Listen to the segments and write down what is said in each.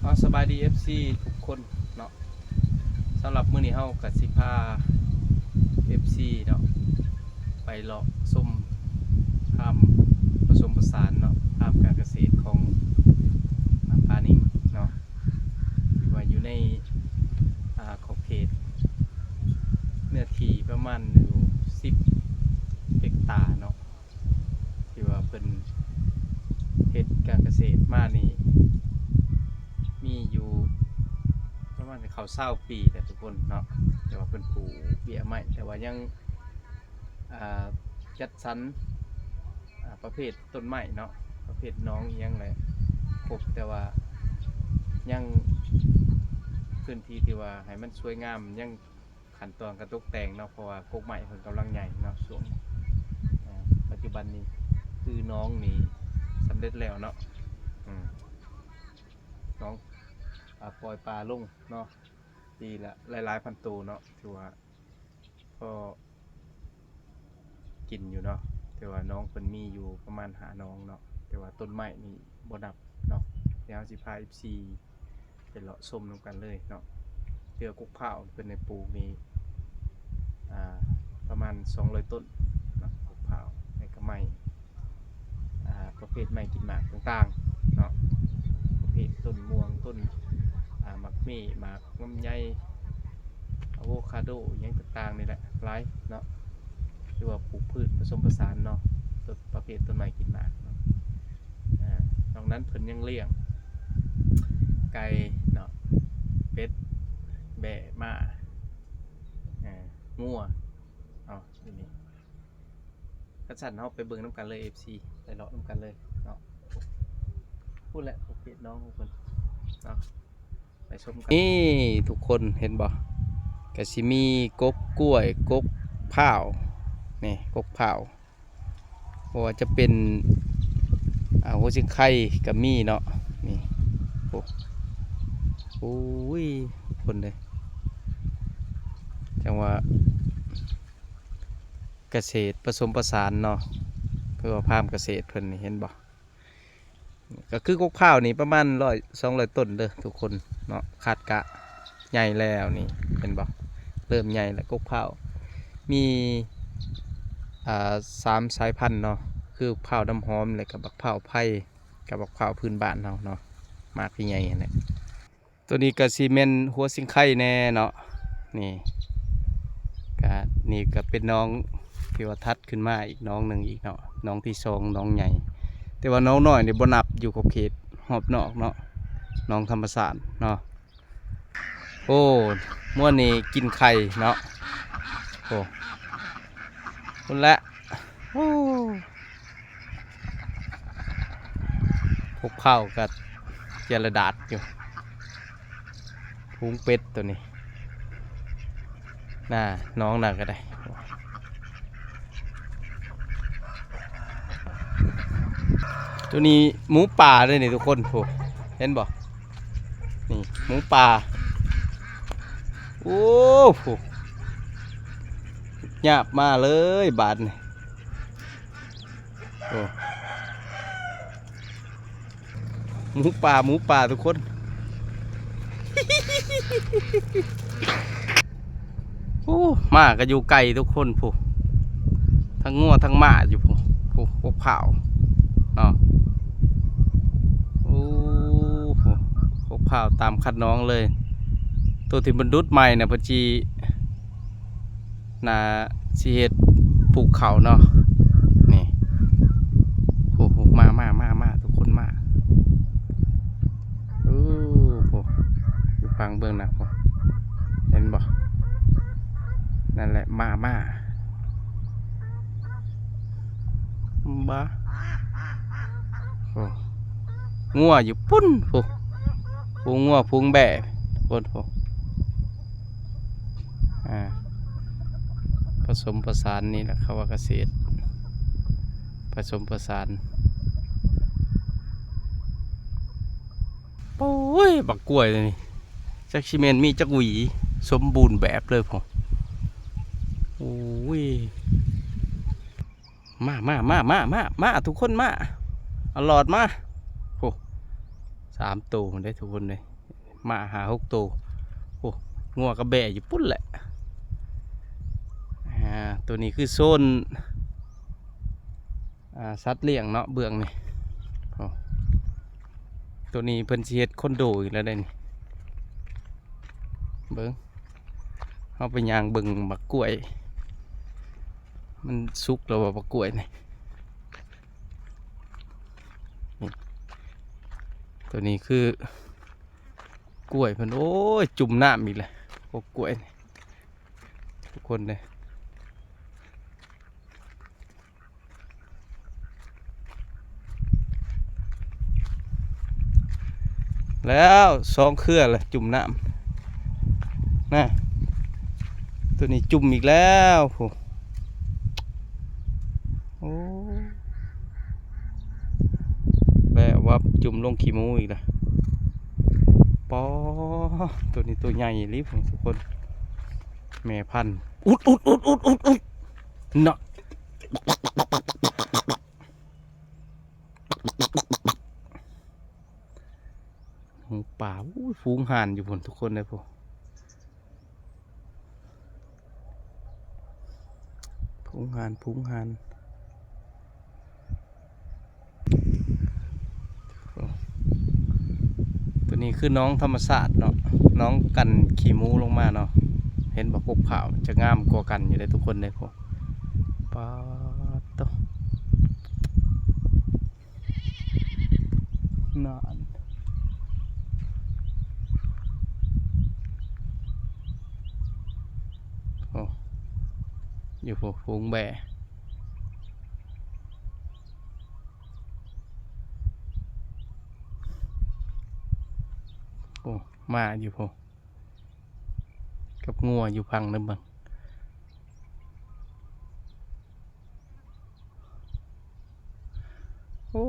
ເອົາ ສະບາຍດີ ເອັຟຊີ ທຸກຄົນເນາະ. ສຳລັບມື້ນີ້ເຮົາກໍຊິພາ ເອັຟຊີ ເນາະ ໄປເລາະຊົມຟາມປະສົມປະສານເນາະ, ຟາມການກະເສດຂອງ ອາ ປ້ານິງເນາະ ທີ່ວ່າຢູ່ໃນ ອາ ຂອບເຂດເນື້ອທີ່ປະມານຢູ່ສິບເຮັກຕາເນາະ. ທີ່ວ່າເພິ່ນເຮັດການກະເສດມານີ້ ມີຢູ່ປະມານເຂົ້າຊາວປີແລ້ວທຸກຄົນເນາະ. ແຕ່ວ່າເພິ່ນປູກເບ້ຍໄມ້ ແຕ່ວ່າຍັງ ອາ ຈັດສັນ ອາ ປະເພດຕົ້ນໄມ້ເນາະ, ປະເພດໜອງອີ່ຫຍັງແຫຼະຄົບ, ແຕ່ວ່າຍັງພື້ນທີ່ທີ່ວ່າໃຫ້ມັນສວຍງາມ ຍັງ ຂັ້ນຕອນການຕົກແຕ່ງເນາະ, ເພາະວ່າກົກໄມ້ເພິ່ນກຳລັງໃຫຍ່ເນາະຊ່ວງນີ້. ອາ ປັດຈຸບັນນີ້ຄືໜອງນີ້ສຳເລັດແລ້ວເນາະ, ອືມ ໜອງ ອາ ປ່ອຍປາລົງເນາະ, ປີລະຫຼາຍໆພັນໂຕເນາະ, ຖືວ່າພໍກິນຢູ່ເນາະ. ແຕ່ວ່າໜອງເພິ່ນມີຢູ່ປະມານຫ້າໜອງເນາະ, ແຕ່ວ່າຕົ້ນໄມ້ນີ້ບໍ່ນັບເນາະ. ດຽວເຮົາຊິພາ ເອັຟຊີ ໄປເລາະຊົມນຳກັນເລີຍເນາະ. ເທື່ອກົກພ້າວເພິ່ນໄດ້ປູກນີ້ ອາ ປະມານສອງຮ້ອຍຕົ້ນເນາະ, ກົກພ້າວ ແລ້ວກໍໄມ້ ອາ ປະເພດໄມ້ກິນໝາກຕ່າງໆເນາະ, ປະເພດຕົ້ນມ່ວງ ຕົ້ນ ອາ ໝາກເມ ໝາກລຳໄຍ ອາໂວຄາໂດ ອີ່ຫຍັງຕ່າງໆນີ້ແຫຼະ ຫຼາຍເນາະ. ຖືວ່າປູກພືດປະສົມປະສານເນາະ, ຕົ້ນ ປະເພດຕົ້ນໄມ້ກິນໝາກເນາະ. ອາ ນອກນັ້ນເພິ່ນຍັງລ້ຽງໄກ່ເນາະ, ເປັດ ແບ້ ມ້າ ອາ ງົວ ເອົາ ຢູ່ນີ້. ຄັນຊັ້ນເຮົາໄປເບິ່ງນຳກັນເລີຍ ເອັຟຊີ ໄປເລາະນຳກັນເລີຍເນາະ. ພຸ້ນແຫຼະ ເຂດນ້ອງຂອງເພິ່ນເນາະ, ໄປຊົມກັນ. ນີ້ທຸກຄົນເຫັນບໍ່? ກະຊິມີກົກກ້ວຍ ກົກພ້າວ ນີ້ ກົກພ້າວ ບໍ່ວ່າຈະເປັນ ອາ ຫົວຊິງໄຄກະມີເນາະ. ນີ້ ໂອ້ ໂອ້ຍ ທຸກຄົນເອີຍ, ຈັ່ງວ່າ ກະເສດປະສົມປະສານເນາະ, ຄືວ່າຟາມກະເສດເພິ່ນນີ້ ເຫັນບໍ່? ກໍຄືກົກພ້າວນີ້ປະມານຮ້ອຍ ສອງຮ້ອຍຕົ້ນເດີທຸກຄົນເນາະ, ຄາດກະໃຫຍ່ແລ້ວນີ້ ເຫັນບໍ່? ເລີ່ມໃຫຍ່ແລ້ວ. ກົກພ້າວມີ ອ່າ ສາມສາຍພັນເນາະ, ຄືພ້າວນ້ຳຫອມ ແລ້ວກໍບັກພ້າວໄພ ກັບບັກພ້າວພື້ນບ້ານເຮົາເນາະ, ໝາກໃຫຍ່ໆຫັ້ນແຫຼະ. ຕົວນີ້ກໍຊິແມ່ນຫົວຊິງໄຄແດ່ເນາະ. ນີ້ ກະ ນີ້ກໍເປັນໜອງທີ່ວ່າຖັດຂຶ້ນມາອີກໜອງໜຶ່ງອີກເນາະ, ໜອງທີສອງ ໜອງໃຫຍ່, ແຕ່ວ່າໜອງນ້ອຍນີ້ບໍ່ນັບ, ຢູ່ຂອບເຂດຮອບນອກເນາະ, ໜອງທຳມະຊາດເນາະ. ໂອ້ ມ່ວນນີ້ກິນໄຂ່ເນາະ. ໂອ້ ພຸ້ນແຫຼະ. ໂອ້ ພວກເຂົາກໍຈະລະດາດຢູ່. ຝູງເປັດຕົວນີ້ ນ່າ ນ້ອງນັ້ນກໍໄດ້. ຕົວນີ້ໝູປ່າເດ້ນີ້ທຸກຄົນ ໂອ້ ເຫັນບໍ່? ນີ້ໝູປ່າ. ໂອ້ ໂຫ ຍາບມາເລີຍບາດນີ້. ໂອ້ ໝູປ່າ ໝູປ່າທຸກຄົນ. ໂອ້ ໝາກໍຢູ່ໄກທຸກຄົນ ຜູ້ ທັງງົວທັງໝາຢູ່ ຜູ້ ຜູ້ ພວກພາວເນາະ. ໂອ້ ພວກພາວຕາມຄັນນ້ອງເລີຍ. ໂຕທີ່ມັນດຸດໃໝ່ນະ ເພິ່ນຊິ ໜ້າຊິເຮັດປູກເຂົ້າເນາະ. ນີ້ ໂອ້ໂຫ ມາ ມາ ມາ ມາ ທຸກຄົນມາ. ໂອ້ໂຫ ຢູ່ຝັ່ງເບື້ອງໜ້າ ເຫັນບໍ່? ນັ້ນແຫຼະ ມາ ມາ ບາ ໂອ້ ງົວຢູ່ພຸ້ນ ໂອ້ ຝູງງົວ ຝູງແບ້ ພຸ້ນ ໂອ້ ອາ ປະສົມປະສານ ນີ້ແຫຼະເຂົາວ່າກະເສດປະສົມປະສານ. ໂອ້ຍ ບັກກ້ວຍນີ້ ຈັກຊິແມ່ນມີຈັກຫວີ ສົມບູນແບບເລີຍພຸ້ນ. ໂອ້ຍ ມາ ມາ ມາ ມາ ມາ ມາ ທຸກຄົນມາ ເອົາຫຼອດມາ. ໂອ້ ສາມໂຕພຸ້ນເດ້ທຸກຄົນເດ້. ໝາຫ້າຫົກໂຕ. ໂອ້ ງົວກະແບ້ຢູ່ພຸ້ນແຫຼະ. ອ່າ ໂຕນີ້ຄືໂຊນ ອ່າ ສັດລ້ຽງເນາະ ເບື້ອງນີ້. ໂອ້ ໂຕນີ້ເພິ່ນຊິເຮັດຄອນໂດອີກແລ້ວເດ້ນີ້. ເບິ່ງ ເຮົາໄປຍ່າງເບິ່ງໝາກກ້ວຍ ມັນສຸກແລ້ວບໍ່ ໝາກກ້ວຍນີ້. ນີ້ ໂຕນີ້ຄືກ້ວຍເພິ່ນ. ໂອ້ຍ ຈຸ່ມນ້ຳອີກແລ້ວ ໂອ້ ກ້ວຍນີ້ ທຸກຄົນເດ້. ແລ້ວສອງເຄືອລະຈຸ່ມນ້ຳນະ. ໂຕນີ້ຈຸ່ມອີກແລ້ວພຸ້ນ. ໂອ້ ແລ້ວວັບ ຈຸ່ມລົງຂີ້ໝູອີກລະ. ປໍ ໂຕນີ້ໂຕໃຫຍ່ອີ່ຫຼີພຸ້ນທຸກຄົນ ແມ່ພັນ. ອຸດ ອຸດ ອຸດ ອຸດ ອຸດ ອຸດ ເນາະ. ຫູປາ ອູ້ຍ ຝູງຫ່ານຢູ່ພຸ້ນທຸກຄົນເດ້ພຸ້ນ. ຝູງຫ່ານ ຝູງຫ່ານ. ໂຕນີ້ຄືໜອງທຳມະຊາດເນາະ ໜອງກັ້ນຂີ້ໝູລົງມາເນາະ. ເຫັນບໍ່ ກົກພ້າວຈະງາມກວ່າກັນຢູ່ເດ້ທຸກຄົນເດ້. ໂອ້ ປາດໂທ້ ນັ້ນ ໂອ້ ຢູ່ພຸ້ນ ຝູງແບ້. ໂອ້ ມາຢູ່ພຸ້ນ ກັບງົວຢູ່ຝັ່ງນັ້ນເບິ່ງ. ໂອ້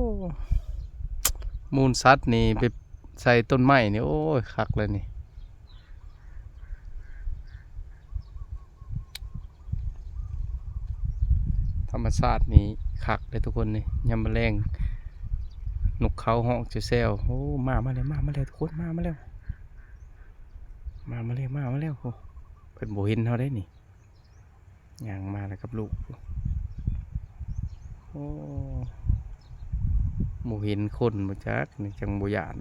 ມູນສັດນີ້ໄປໃສ່ຕົ້ນໄມ້ນີ້ ໂອ້ຍ ຄັກແລ້ວນີ້. ທຳມະຊາດນີ້ຄັກເດ້ທຸກຄົນນີ້. ຍາມມະແລງນົກເຂົາຮ້ອງແຊວໆ. ໂອ້ ໝາມາແລ້ວ ໝາມາແລ້ວທຸກຄົນ ໝາມາແລ້ວ ໝາມາແລ້ວ ໝາມາແລ້ວ. ໂອ້ ເພິ່ນບໍ່ເຫັນເຮົາເດ້ນີ້ ຍ່າງມາແລ້ວກັບລູກ. ໂອ້ ບໍ່ເຫັນຄົນບໍ່ຈັກ ນີ້ຈັ່ງບໍ່ຢ້ານ.